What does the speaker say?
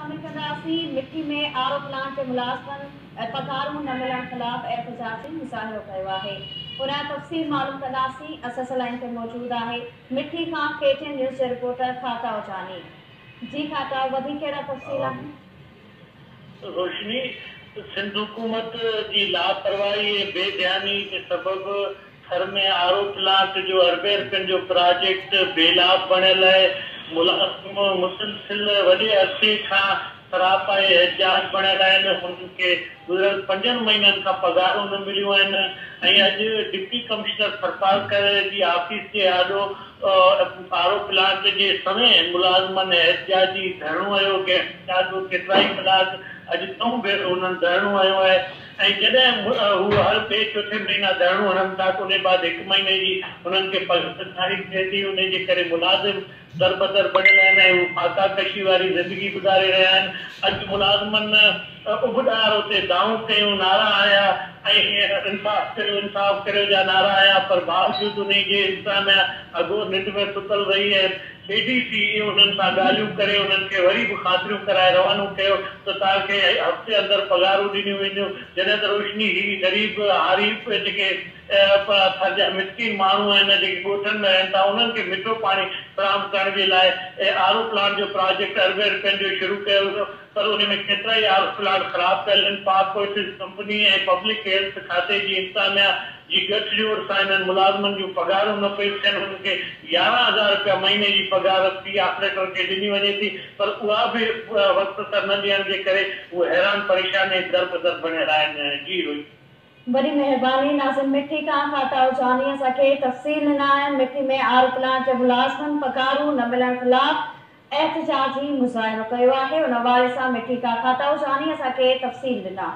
شامل ڪنداسين. مٺي ۾ R O plant جي ملازمن پگهارون نه ملڻ خلاف احتجاجي مظاهرو ڪيو آهي. ان جو تفصيل معلوم ڪنداسين. اسان سان لائين تي موجود آهي مٺي کان ڪي ٽي اين نيوز جو رپورٽر کاتائو جاني. جي کاتائو، وڌيڪ ڪهڙا تفصيل آهن؟ روشني، سنڌ حڪومت جي لاپرواهي ۽ بي ڌياني جي سبب ٿر ۾ آر او پلانٽ جو اربين رپين جو پراجيڪٽ بي لاڀ بڻيل آهي، ملازم مسلسل وڏي عرصي کان سراپا احتجاج بڻيل آهن، هنن کي گذريل 5 مهينن کان پگهارون نه مليون آهن ۽ اڄ ڊپٽي ڪمشنر ٿرپارڪر جي آفيس جي آڏو آر او پلانٽ جي سوين ملازمن احتجاجي ڌرڻو هنيو، آڏو ڪيترائي ڪلاڪ اڄ ڏهون ڀيرو هنن ڌرڻو هنيو آهي ۽ جڏهن هو هر ٻئي چوٿين مهينا ڌرڻو هڻن ٿا ته ان بعد هڪ مهيني جي هنن کي پگهار جاري ٿئي ٿي، ان جي ڪري ملازم دربدر بڻيل آهن ۽ هو فاقا ڪشي واري زندگي گذاري رهيا آهن. اڄ ملازمن اڀ ڏار اتي دانهون ڪيون، نعرا هنيا ۽ انصاف ڪريو انصاف ڪريو جا نعرا هنيا، پر باوجود انهي جي انتظاميا اگهور ننڊ ۾ ستل رهي ۽ اي ڊي سي انهن سان ڳالهيون ڪري انهن کي وري به خاطريون ڪرائي روانو ڪيو ته توهان کي هفتي اندر پگهارون ڏنيون وينديون، جڏهن ته روشني هي غريب هاري جيڪي ٿر جا مسڪين ماڻهو آهن جيڪي ڳوٺن ۾ رهن ٿا انهن کي مٺو پاڻي فراهم ڪرڻ جي لاء آر او پلانٽ جو پراجيڪٽ اربين رپين جو شروع ڪيو ويو پر ان ۾ ڪيترائي آر او پلانٽ خراب پيل آهن. پاڪ اوئسز ڪمپني ۽ پبلڪ هيلٿ کاتي جي انتظاميا جي ڳٺ جوڙ سان انهن ملازمن جون پگهارون نه پيون ٿين، انهن کي 11,000 رپيا مهيني جي پگهار في آپريٽر کي ڏني وڃي ٿي پر اها به وقت سر نه ڏيڻ جي ڪري هو حيران پريشان ۽ دربدر بڻيل آهن. جي روئي. وڏي مهرباني ناظم مٺي کان کاتائو جاني اسان کي تفصيل ڏنا آهن. مٺي ۾ آر او پلانٽ جي ملازمن پگهارون نه ملڻ خلاف احتجاجي مظاهرو ڪيو آهي، ان حوالي سان مٺي کان کاتائو جاني اسان کي تفصيل ڏنا.